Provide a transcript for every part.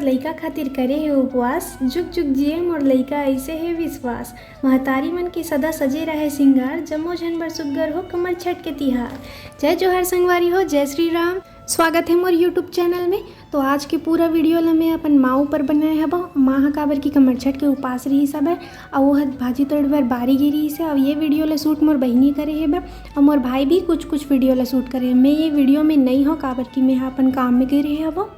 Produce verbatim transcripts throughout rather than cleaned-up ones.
लइका खातिर करे हे उपवास, जुग जुग जिए मोर लइका, अइसे हे विश्वास। महतारी मन के सदा सजे रहे सिंगार, जम्मो झन बर सुग्घर हो कमर छठ के तिहार। जय जोहार संगवारी हो, जय श्री राम। स्वागत हे मोर YouTube चैनल में। तो आज के पूरा वीडियो ला मैं अपन माँ ऊपर बनाए हबो। माँ ह काबर की कमर छठ के उपास रहिस हवय, अउ वो ह भाजी तोड़े बर बारी गे रहिस हे। अउ ये वीडियो ला शूट मोर बहिनी करे हेबे, अउ मोर भाई भी कुछ कुछ वीडियो ला शूट करे हे। मैं ये वीडियो में नई हो, काबर की मैं ह अपन काम में गे रहे हबो।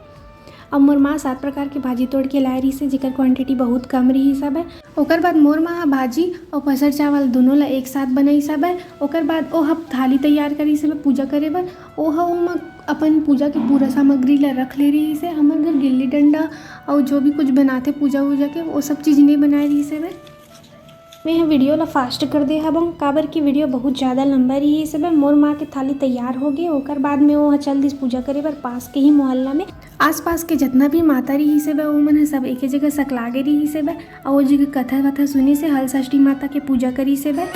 अब मोर माँ सात प्रकार के भाजी तोड़ के लाए रहिस हे, जेकर क्वांटिटी बहुत कम रहिस हवय। ओकर बाद मोर माँ ह भाजी अउ पसर चावल दोनों ला एक साथ बनाइस हवय। ओकर बाद ओ ह थाली तैयार करिस हवय पूजा करे बर। ओ ह ओमा अपन पूजा के पूरा सामग्री ला रख ले रहिस हे। हमर घर गिल्ली डंडा अउ जो भी कुछ बनाथे पूजा वूजा के, वो सब चीज नइ बनाए रहिस हवय। मैं ह वीडियो ला फास्ट कर दे हबों, काबर कि वीडियो बहुत ज्यादा लंबा रहिस हवय। मोर माँ के थाली तैयार हो गे, ओकर बाद में वो ह चल दिस पूजा करे बर पास के ही मोहल्ला में। आसपास के जितना भी माता रहिस हवय, वो मन ह सब एके जगह सकला गे रहिस हवय, अउ वो जगह कथा वथा सुनिस हे, हलषष्ठी माता के पूजा करिस हवय।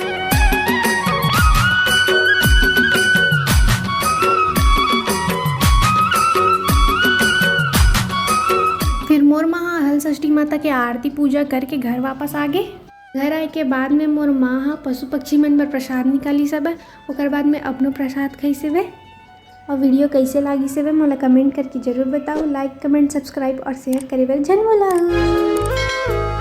फिर मोर माँ ह हलषष्ठी माता के आरती पूजा करके घर वापस आ गे। घर आए के बाद में मोर माँ ह पशु पक्षी मन बर प्रसाद निकालिस हवय, ओकर बाद में अपनो प्रसाद खाइस हवय। अउ वीडियो कइसे लागिस हवय, मोला कमेंट करके जरूर बताओ। लाइक, कमेंट, सब्सक्राइब अउ शेयर करे बर झन भुलाओ।